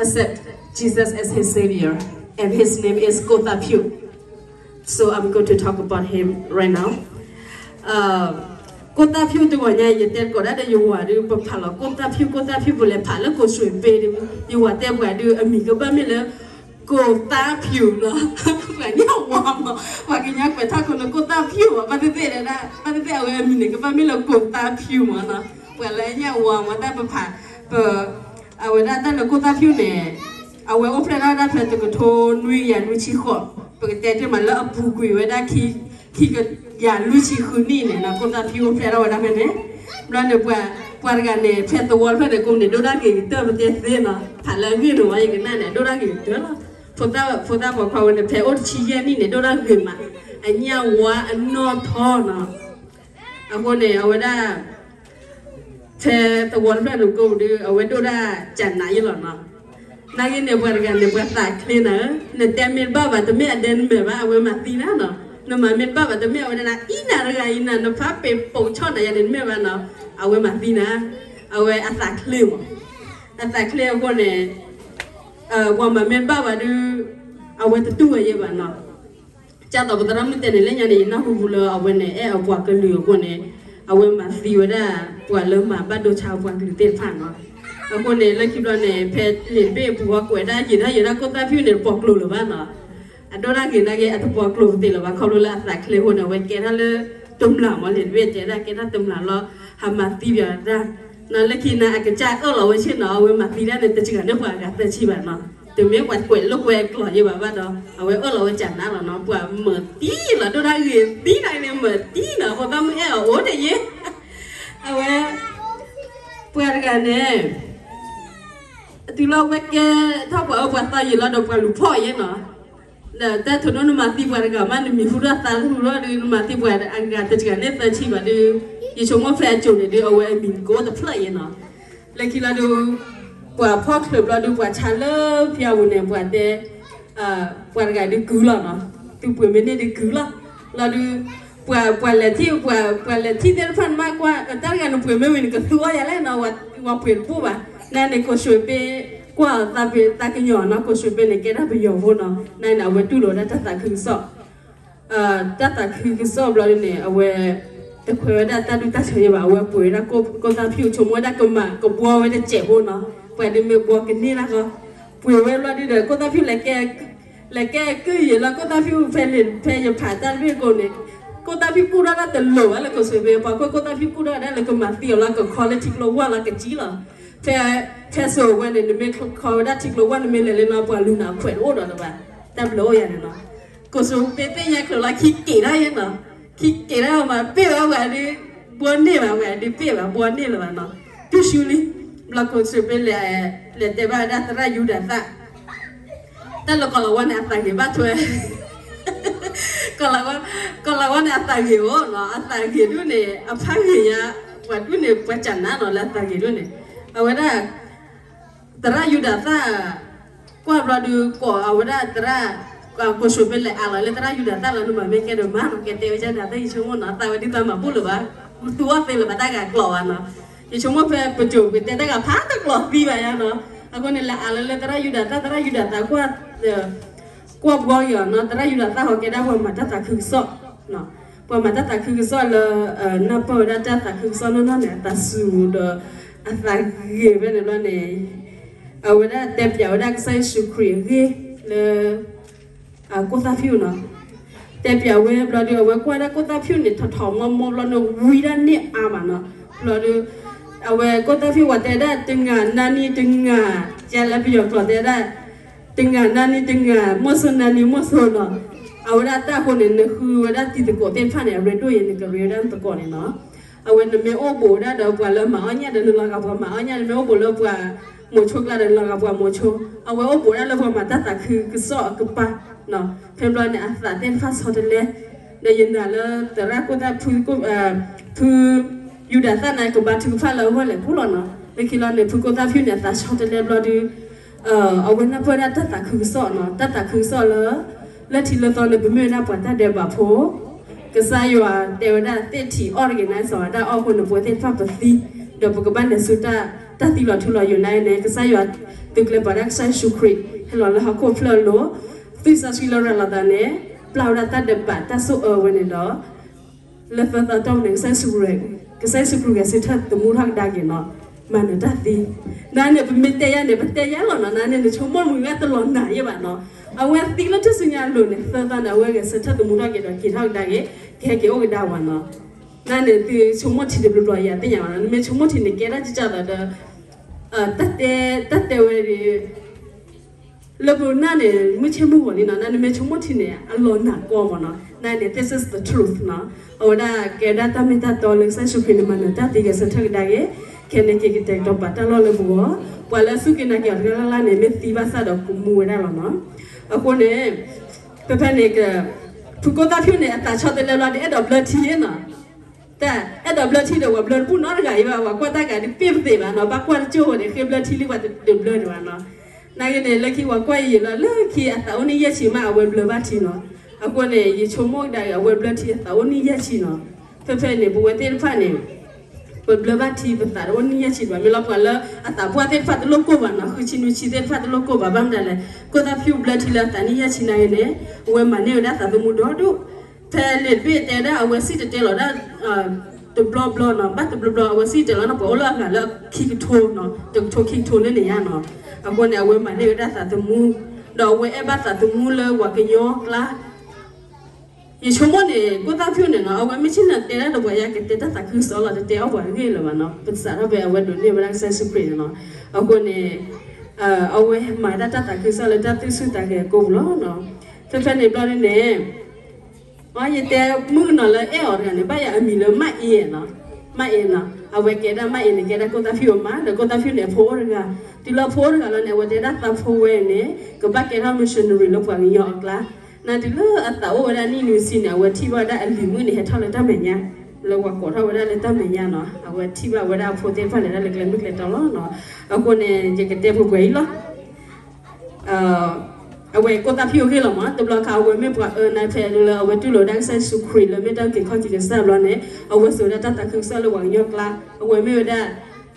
accept Jesus as his Savior, and his name is ကိုသးဖၠူၣ်. So I'm going to talk about him right now. ကိုသးဖၠူၣ်တဂီၤညါ ယတဲသကိးဒၣ်ဒီးယဝၤဒုး ပဖးလီၤ ကိုသးဖၠူၣ် ကိုသးဖၠူၣ် ပလဲၤဖးလၢကိးဆွ့ၣ်ဘ့ၣ်ဒုး ယဝၤတဲပှၤဒုး အမံၤကဘၣ်မ့ၢ်လၢ ကိုသးဖၠူၣ်လီၤ. ပှၤညၣ်ဝါမး ပှၤကညီကွဲးထီၣ်ခိၣ်လၢ ကိုသးဖၠူၣ်မး ဘၣ်သ့ၣ်သ့ၣ်ဒၣ် ဘၣ်သ့ၣ်သ့ၣ် အဝဲအမံၤန့ၣ် ကဘၣ်မ့ၢ်လၢ ကိုသးဖၠူၣ်မးနီၤ. ပှၤလၢအညၣ်ဝါမး တၢ်ပဖး ပ အဝဲဒၣ်တၢ်လၢ ကိုသးဖၠူၣ်န့ၣ် အဝဲအိၣ်ဖျဲၣ်ထီၣ်ဝဲဒၣ်ဖဲတကထိနွံကယၤလွံၢ်ဆံဃိး, ပကတဲတ့ၢ်မးလၢအပူၤကွံာ်ဝဲဒၣ် ခံကယၤလွံၢ်ဆံဃုနံၣ်န့ၣ်နီၤ ကိုသးဖၠူၣ်အိၣ်ဖျဲၣ်ထီၣ်ဝဲဒၣ်ဖဲန့ၣ်. ဘျီန့ၣ် ပှၤတဂၤန့ၣ် ဖဲသဝီတဖျၢၣ်န့ၣ် ကိးမံၤန့ၣ် ဒိၣ်တၢ်ဂ့ၤကတၢၢ် ပတဲသ့နီၤ, ဖးလၢအဂ့ၢ်န့ၣ်ဝဲ ယကနၣ်န့ၣ် ဒိၣ်တၢ်ဂ့ၤကတၢၢ်လီၤ. ဖိသၣ်ပိာ်ခွါဝဲန့ၣ် ဖဲအိၣ်တဆံယဲၢ်နံၣ်န့ၣ် ဒိၣ်တၢ်ဂ့ၤမး, အညၣ်ဝါအနီၢ်ထီနီၤ. အဃိန့ၣ် အဝဲဒၣ် ဖဲသဝီတဖျၢၣ်န့ၣ်ကိးမံၤဒုး အဝဲဒိၣ်တၢ်ကနးယဲလီၤနီၤ. နာ်က့န့ၣ် ပှၤတဂၤန့ၣ် ပှၤသးချ့နၤဧၢ, နတဲမ့ၢ်တဘၣ်ဘၣ် တမ့ၢ်အဒဲနမဲာ်ဘၣ် အဝဲမၤသံနၤနီၤ. နမၤမ့ၢ်တဘၣ်ဘၣ် တမ့ၢ်အဝဲဒၣ် အံၤနၤတဂၤအံၤနၤ နဖးပ့ၤပိာ်ဆီၣ်နၤယၤန့ၣ် တမ့ၢ်ဘၣ်နီၤ, အဝဲမၤသံနၤ, အဝဲအသးချ့မး. အသးချ့အဃိန့ၣ် ပှၤမၤမ့ၢ်တဘၣ်ဘၣ်ဒုး အဝဲတတူၢ်ဝဲယဲဘၣ်နီၤ. ကၢ်သိးပသရၣ်မုၣ်တဲန့ၣ် လၢညါန့ၣ် ယနၢ်ဟူပူၤလၢအဝဲန့ၣ် အဲၣ်အပှၤကလုာ်အဃိန့ၣ် အဝဲမၤသံဝဲဒၣ် ပှၤလၢမၤဘၣ်ဒိဆါပှၤကလုာ်သ့ၣ်တဖၣ်နီၤ. အဃိန့ၣ် လၢခံဘျီန့ၣ် ဖဲလံာ်တဘ့ၣ်ပူၤဝဲကွဲးဒၣ်ယံာ်ဒၣ်ယံာ်ဒၣ် ကိၢ်သၣ်ဖၠူၣ်န့ၣ် တပိာ်ကျိၤလၢၤဘၣ်နီၤ. အဒိၣ်ဒၣ်ဂ့ၤဒၣ်ဂ့ၤ အတပိာ်ကျိၤကသ့လၢၤဘၣ် ခီဖျိလၢအသးချ့အဃိန့ၣ် အဝဲကဲထီၣ်လၢတမျၢ်မး လံာ်တဘ့ၣ်တဲဒၣ်ကဲထီၣ်တမျၢ်လီၤ. ဟးမၤသံပၠးတၢ် နလၢခံန့ၣ် အကစၢ်အၢၣ်လီၤဝဲဆ့ၣ်နီၤ အဝဲမၤသံဒၣ်န့ၣ် တစှၤန့ၢ်ပှၤအဂၤသၢဆံဘၣ်နီၤ. တမ့ၢ်ပှၤကွဲးလိာ်ကွဲးကျိာ်ယဲဘၣ်ဘၣ်ဒီး အဝဲအၢၣ်လီၤဝဲကနးလီၤနီၤ. ပှၤမၤသံလီၤ ဒိၣ်ဒၣ်ဂ့ၤသံဒၣ်န့ၣ် မၤသံနီၤ ဖိသၣ်မုၣ်အဲၣ်အီၤအိၣ်တယ့ၢ် အဝဲ ပှၤတဂၤန့ၣ် အတုၤလီၤဝဲကဲထီၣ်ပှၤအၢပှၤသီယံာ်လီၤဒီးပှၤလူၤဖီၣ်ယဲနီၤ. ဒီးတၢ်ထီၣ်ဒိၣ်နမၤသံပှၤတဂၤမး နမံၤဟူထီၣ်သးဟူထီၣ်ဒီး နမၤသံပှၤအဂၤတစှၤန့ၢ်သၢဆံဘၣ်ဒီး ယဆိကမိၣ်ဖဲအစိၤန့ၣ်ဒီး အဝဲအမံၤကအိၣ်တဖျၢၣ်ယဲနီၤ. လၢခံလီၤဒုး ပှၤဖီၣ်ချုးဘျီဒုး ပှၤဆါလၢဖၠါပူၤန့ၣ် ပှၤတဲ ပှၤတဂၤဒုးကုၢ်လီၤနီၤ. သုပှ့ၤမ့ၢ်န့ၢ်ဒုးကုၢ်လီၤ. လီၤဒုး ပှၤ ပှၤလဲၤထံၣ် ပှၤ ပှၤလဲၤထံၣ်သ့ၣ်တဖၣ်န့ၣ်မးကွၢ် တၢ်တဂၤနပှ့ၤမ့ၢ်ဝံၤန့ၣ် ကသူအီၣ်ယၤလဲၣ်နီၤ, ဝဲပှ့ၤတဘူၣ်ဘၣ်. နန့ၣ် ကိးဆွ့ၣ်ဘ့ၣ် ကွၢ်အီၤသးပ့ၤသးကညီၤနီၤ, ကိးဆွ့ၣ်ဘ့ၣ်န့ၣ် ကဲဒၣ်ပယီၤဖိနီၤ. နန့ၣ် အဝဲတူၢ်လိာ်ဝဲဒၣ်တၢ်သးခုကစီၣ် တၢ်သးခုကစီၣ်ဘျီဒုးန့ၣ် အဝဲ တခွဲးဝဲဒၣ်တၢ်ဒူၣ်တၢ်ဆၢယဲဘၣ်, အဝဲပှ့ၤဝဲဒၣ်ကိၢ်သၣ်ဖၠူၣ် ဆိကမိၣ်ဝဲဒၣ်ကမၤကဘှီဝဲတစဲးဖိနီၤ, ပှၤဒုးမ့ၢ်ဘှီကန့ၢ်တၢ်ဃီ, ပှ့ၤဝဲဘျီဒုးဒီး ကိၢ်သၣ်ဖၠူၣ်လဲၤကဲ လဲၤကဲကုၢ်ယံာ်လီၤ ကိၢ်သၣ်ဖၠူၣ် ဖဲလံာ်ဖဲယဖးတၢ်တဘ့ၣ်ကိးန့ၣ်, ကိၢ်သၣ်ဖၠူၣ်ကူၣ်ထီၣ်တၢ်တလိၤဘၣ်လၢကိးဆွ့ၣ်ဘ့ၣ် ပှၤကွၢ်ကိၢ်သၣ်ဖၠူၣ်ကူၣ်ထီၣ်ဒၣ်လၢကမၤသံအီၤလီၤ ကခီလၢထံကျိဝၢ်လီၤကစံလီၤ. ဖဲ ဖဲစိၤဝဲန့ၣ် နမ့ၢ်ခီဝဲဒၣ်ထံကျိဝၢ် နမ့ၢ်လဲၤလၢနီၤ ပှၤလူၤနၤခွဲးတအိၣ်ဒီးတဘၣ်, တၢ်ဘျုးအိၣ်ယၤန့ၣ်နီၤ. ကိးဆွ့ၣ်ဘ့ၣ်သ့ၣ်ညါချုးလီၤ ခံက့ၤထီၣ်ယဲနီၤ, ခံက့ၤထီၣ်မး ပ့ၢ်ဝဲဝဲဒုး ဘှီန့ၢ်ဘၣ် ဝဲဒုးပ့ၢ်ဘၣ် ဘှီန့ၢ်လၢၤဘၣ်နီၤ, တူၢ်ဆူလံ. ဘျီကိးဆွ့ၣ်ဘ့ၣ်လဲၤ လဲၤတဲဘၣ်ဝဲဒၣ်သရၣ်ယူဒၤသၣ် တၢ်လၢကီၤလၤဝါန့ၣ် အသးဂ့ၤဘၣ်ထွဲ ကီၤလၤဝါ ကီၤလၤဝါန့ၣ် အသးဂ့ၤအိၣ်နီၤ, အသးဂ့ၤဒုးန့ၣ် အဖးဂ့ၤညါ ပှၤဒုးန့ၣ် ပှၤကနးနီၤ လၢအသးဂ့ၤဒုးန့ၣ် အဝဲဒၣ် သရၣ်ယူဒၤသၣ် ကွၢ်ဘျီဒုး ကိးအဝဲဒၣ်သရၣ် ကိးဆွ့ၣ်ဘ့ၣ်လဲၤအးလီၤလၢသရၣ်ယူဒၤသၣ်လီၤ နမၤမ့ၢ်ကဲဒီးမၤနီၤ ကဲတဲဝဲဒၣ်သရၣ် ယဆိကမိၣ်နီၤ သးဝဲဒုးသးမၤဘူၣ်လၢၤဘၣ်, သူအီၣ်သ့လၢၤဘၣ် တၢ်ဂၤကျိာ်ဘၣ်နီၤ. ယဆိကမိၣ်ဖဲပစိၤပတဲတၢ်ဂၤဖးတကျိာ်သံဘၣ်ယါနီၤ. အဃိန့ၣ် လဲၤအးလီၤလၢသရၣ်ယူဒၤသၣ် သရၣ်ယူဒၤသၣ်ကွၢ် ကွၢ်ဘှီက့ၤအီၤနီၤ, သရၣ်ယူဒၤသၣ်ဟီကဲဒၣ်ပှၤမၤတၢ်သးခုကစီၣ်, ပှၤမၤတၢ်သးခုကစီၣ်လၢ နၢ်ပၢၢ်ဝဲဒၣ်တၢ်သးခုကစီၣ်နီၢ်နီၢ်န့ၣ် အသးစူၤဒီး အသးဂ့ၤဖဲန့ၣ်ဘျီန့ၣ် အဝဲဒၣ်တဲပၠးဝဲဒၣ်ကစၢ်ယ့ၣ်ၡူးခရံာ်အဂ့ၢ်လၢ ကိၢ်သၣ်ဖၠူၣ်နီၤ. တဲပၠးဝဲဘျီဒီး အဝဲကွၢ်ဒၣ်ကိၢ်သၣ်ဖၠူၣ်န့ၣ် ထီၣ်ထီၣ်မီမီဘျီန့ၣ် ဝံဒၣ်န့ၢ်အါမးနီၤ. ဘျီဒီး အဝဲကိၢ်သၣ်ဖၠူၣ်ဝဲတဲဒၣ် တငၢ်နါနံတငၢ်, ကဲလၢပယီၤကျိာ်တဲဒၣ် တငၢ်နါနံတငၢ်, မီၢ်စိနါနံမီၢ်စိနီၤ. အဝဲဒၣ်တၢ်အဃိန့ၣ် နဃုဝဲဒၣ်တံၤသကိးသ့ၣ်တဖၣ်န့ၣ် အရ့ဒိၣ်အံၤ နကရ့ဝဲဒၣ်နသကိးန့ၣ်နီၤ. အဝဲနမ့ၢ်အိၣ်ဘူးဝဲဒၣ်ဒီးပှၤလၢမၤအီၣ်ညၣ်ဒီး နလီၤဂာ်ပှၤမၤအီၣ်ညၣ်, နမ့ၢ်အိၣ်ဘူးလၢပှၤမိၤဆိကျါဒီး နလီၤဂာ်ပှၤမိၤဆိ. အဝဲအိၣ်ဘူးဝဲဒၣ်လၢပှၤမၤတၢ်သးခုကစီၣ်အကပၤ ဖဲဘျီန့ၣ် အသးသ့ၣ်တဖၣ်ဆီတလဲ ဒီးယနာ်လၢသရၣ်ကိၢ်သၣ်ဖု ဖု ယူဒၤသၣ်န့ၣ် ကဘါထုကဖၣ်လၢအဂီၢ်လဲၤပူၤလီၤနီၤ. လၢခံလီၤန့ၣ် ဖုကိၢ်သၣ်ဖုန့ၣ် အသးဆီတလဲဘျီဒီး အဝဲနၢ်ပၢၢ်ဒၣ်တၢ်သးခုကစီၣ်နီၤ. တၢ်သးခုကစီၣ်လၢ လၢထံးလၢသီန့ၣ် ပမ့ၢ်ဝဲဒၣ်ပှၤတၢ်ဒဲးဘးဖိ ကစၢ်ယွၤတဲဝဲဒၣ်သ့ၣ်ထံးအီၣ်တဂ့ၤ နၢ်စီၤအၤဒၣ်အီၣ်အဃိန့ၣ် ပဝဲသ့ၣ်တဖၣ်ပသံ ဒီးပကဘၣ်လဲၤဆူတၢ် တၢ်သံလီၤထူလီၤယိာ်နာ်က့န့ၣ် ကစၢ်ယွၤသုးကျဲၤပှၤဒၣ်ကစၢ်ယ့ၣ်ၡူးခရံာ် ဟဲလီၤလၢဟီၣ်ခိၣ်ဖျၢၣ်အလိၤ, သွံၣ်စီဆှံလၢရဲၣ်လီၤသးန့ၣ် ပျၢ်ဝဲဒၣ်တၢ်ဒဲးဘးတၢ်ဆိၣ်အၢဝဲန့ၣ်ဒီး လၢသၢသီတီၢ်ပူၤန့ၣ် ကစၢ်ယ့ၣ်ၡူးခရံာ် ကစၢ်ယ့ၣ်ၡူးခရံာ်ဂဲၤဆၢထၢၣ်သမူထီၣ်ကဒါက့ၤနီၤ, မၤနၢၤတၢ်သံ. နာ်န့ၣ် ပမ့ၢ်တဲယၤန့ၣ် ပတဲယၤလီၤနီၤ, နာ်န့ၣ် နဆိကမိၣ်မုာ်ဝဲတလီၤနာ်ယဲဘၣ်နီၤ. အဝဲသံလၢထူၣ်စုညါအလိၤန့ၣ် သၢသီန့ၣ် အဝဲဂဲၤဆၢထၢၣ်သမူထီၣ်က့ၤဒီးက့ၤထီၣ်ကဒါက့ၤ ကဟဲက့ၤအိၣ်ကဒါဝဲနီၤ. နာ်န့ၣ် သုဆိကမိၣ်ထံတဘျီဘျီယၤသ့ၣ်ညါဘၣ်နီၤ, နမ့ၢ်ဆိကမိၣ်ထံန့ၣ်ကဲဒၣ်ကကၢ်သးဒီး တၢ်တဲ တၢ်တဲဝဲဒၣ် လၢပနာ်န့ၣ် မုၢ်ဆ့ၣ်မုၢ်ဂီၤလံနီၤ, နာ်နမ့ၢ်ဆိကမိၣ်ထံန့ၣ် အလီၤနာ်ကီမးနီၤ, နာ်န့ၣ် this is the truth နီၤ. အဝဲဒၣ်ကဲဒၣ်တၢ်မ့ၢ်တၢ်တီလၢကစၢ်ယ့ၣ်ၡူးခရံာ်န့ၣ် မၤနၢၤတၢ်သံဂဲၤဆၢထၢၣ်ကဒါက့ၤ, ခဲန့ၣ်က့ၤကတဲာ်ကတီၤပာ်တၢ်လီၢ်လၢပဂီၢ်, ပှၤလၢအစူၢ်က့ၤနာ်က့ၤအီၤတဂၤလၢ်လၢ်န့ၣ် မ့ၢ်သံဘၣ်ဆၣ်ဒီးကမူဝဲဒၣ်လီၤနီၤ. အဃိန့ၣ် ဖဲဖဲန့ၣ် ဖုကိၣ်သၣ်ဖၠူၣ်န့ၣ် အသးဆီတလဲဘျီဒီး အဲၣ်ဒိးဘျၢထံနီၤ. တၢ်အဲၣ်ဒိးဘျၢထံဒီး ပှၤဘျၢတဘူၣ်နီတဂၤအံၤဘၣ်, ပှၤကွၢ်တၢ်ကးဒ်ပ့ၢ်ပသ့ၣ်ဘၣ်နီၤ, ဘၣ်ကွၢ်တကၠိၢ်ဝဲန့ၣ် ဃ့ဘျၢထံလံ ပှၤတဘျၢဒံးဘၣ်နီၤ. နာ်က့န့ၣ် လၢခံပှၤကွၢ်ယံာ်လီၤ လၢခံအသးအိၣ်နံၣ်ယဲၢ်ဆံမး အဝဲဘျၢဘၣ်ထံနီၤ. အဃိန့ၣ် ယဆိကမိၣ်ကဒါက့ၤ အဝဲဘျၢထံအသးအိၣ်နံၣ်ယဲၢ်ဆံနီၤ. ဖဲဖဲန့ၣ် ပဝဲသ့ၣ်တဖၣ်န့ၣ် ပဘျၢဘၣ်ထံပသးတအိၣ်နံၣ်ယဲၢ်ဆံဘၣ်, မ့ၢ်လီၤပှၤလၢအသးပှၢ်သ့ၣ်တဖၣ်တလိၣ်ကိၢ်ဘၣ်နီၤ, ဃုဆံနွံဆံသ့ၣ်တဖၣ်တလိၣ်ကိၢ်ဘၣ်, ဘၣ်မနုၤလဲၣ်, ကိၣ်သၣ်ဖၠူၣ်ဘျၢထံလၢအသးနံၣ်ယဲၢ်ဆံနာ်က့န့ၣ် အဝဲမၤန့ၢ်ဝဲဒၣ်သးသမူဒီဒူၣ်. ဖဲလံာ်တဘ့ၣ်တဲဒၣ် အဝဲစံၣ်တဲၤတဲလီၤဒၣ် တဘျီဘျီနီၤ, ဘၣ်တဘျီဘျီ အဝဲစံၣ်တဲၤလီၤန့ၣ် ပှၤအိၣ်လၢအဂၤလၢခံကထိနီၤ, တကထိခံကထိန့ၣ်န့ၣ်ယါနီၤ. အဃိန့ၣ် အဝဲမၤန့ၢ်ဝဲဒၣ်သးသမူ, ဒီးအဝဲအဲၣ်ဘၣ်သးသမူလၢပှၤကညီအကျါ ယဆိကမိၣ်န့ၣ် ကိၣ်သၣ်ဖၠူၣ်န့ၣ်နီၤ, အဝဲမ့ၢ်ဆ့ၣ်နီၤတဲဒၣ်ဒီးပှၤယါ ကတဲတၢ်သးခုကစီၣ်လီၤ, တတဲအီၣ်ပှၤဂ့ၢ်လၢၤဘၣ်နီၤ, ပစးထီၣ်ဖဲအဝဲဒိးန့ၢ်ဝဲဒၣ်ကစၢ်ယ့ၣ်ၡူးခရံာ်န့ၣ်နီၤ. အဃိန့ၣ် အဝဲမၤဒၣ်တၢ်သးခုကစီၣ်လၢတၢ်သူၣ်ဆူၣ်သးဂဲၤအကိာ်ပူၤလီၤနီၤ. ဖဲဖဲန့ၣ်ဘျီန့ၣ် ယတဲမုၣ်ကနီၤလၢအဲၣ်အီၤတဂၤန့ၣ် ဘၣ်ယၤအမံၤလၢမၣ်အ့နီၤ, မၣ်အ့နီၤ, အဝဲကဲဒၣ်မၣ်အ့န့ၣ် ကဲဒၣ်ကိၣ်သၣ်ဖၠူၣ်အမါ, ဒီးကိၣ်သၣ်ဖၠူၣ်န့ၣ် အဖိအိၣ်တဂၤ, တုၤလၢအဖိအိၣ်တဂၤလီၤန့ၣ် အဝဲတဲဒၣ်သးဖိဝဲန့ၣ် ကဘၣ်ကဲထီၣ် missionary လၢပှၤကညီအကျါ. နာ်တုၤလၢအသးအိၣ်ဝဲဒၣ်နံၣ်နွံဆံန့ၣ် အဝဲထံၣ်ဘၣ်ဝဲဒၣ်အလံၤမုၣ်န့ၣ် ဟဲထီၣ်လၢတၢ်မဲာ်ညါ, လၢပှၤကိးထီၣ်ဝဲဒၣ်လၢတၢ်မဲာ်ညါနီၤ, အဝဲထံၣ်ဘၣ်ဝဲဒၣ်အဖိသ့ၣ်တဖၣ်လဲၤဒၣ်လၢကျဲမုၢ်ကျဲတီလီၤနီၤ. အဃိန့ၣ် ယကတဲပှဲၤပှဲၤအံၤလီၤ. အဝဲကိၣ်သၣ်ဖၠူၣ်အဂ့ၢ်လီၤမး, တဘျီခါအဝဲမ့ၢ်ပှၤအၢနါထဲလၢအဝဲတူၢ်လိာ်ဝဲဒၣ်ကစၢ်ယ့ၣ်ၡူးခရံာ်လၢမ့ၢ်တၢ်အုၣ်က့ၤခီၣ်က့ၤကစၢ်ဘျီန့ၣ် အဝဲစိာ်ဝဲဒၣ်တၢ်သးခုကစီၣ်လၢပှၤကညီကျါ, အဝဲမ့ၢ်ဝဲဒၣ်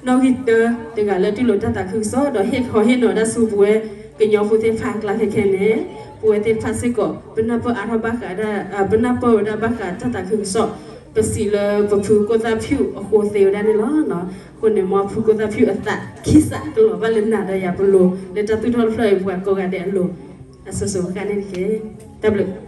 နီၣ်ဂံၢ်တၢတဂၤလၢတူၢ်လိာ်တၢ်သးခုကစီၣ် ဒီးဟ့ၣ်ခီဟ့ၣ်နီၤဒၣ်ဆူပဝဲကညီဖိသ့ၣ်တဖၣ်အကျါခဲခဲန့ၣ်, ပဝဲသ့ၣ်တဖၣ်စ့ၢ်ကီး ပနၢ်ပၢၢ်အါထီၣ်ဘၣ်ဃးဒၣ် ပနၢ်ပၢၢ်ဝဲဒၣ်ဘၣ်ဃးတၢ်သးခုကစီၣ် ပစံးလၢပဖုကိၣ်သၣ်ဖၠူၣ်အဃိသ့ဝဲဒၣ်န့ၣ်လီၤ. အဃိန့ၣ် မ်ဖုကိၣ်သၣ်ဖၠူၣ်အသးခံစးကလီၤဘၣ်လၢနၤဒီးယၤပလိၤ လၢတၢ်သူၣ်ထီၣ်တဖျၢၣ်အံၤပှၤကိးဂၤဒဲးအလိၤ, အစိၤစိၤဃၣ်န့ၣ်တက့ၢ်. တၢ်ဘျုး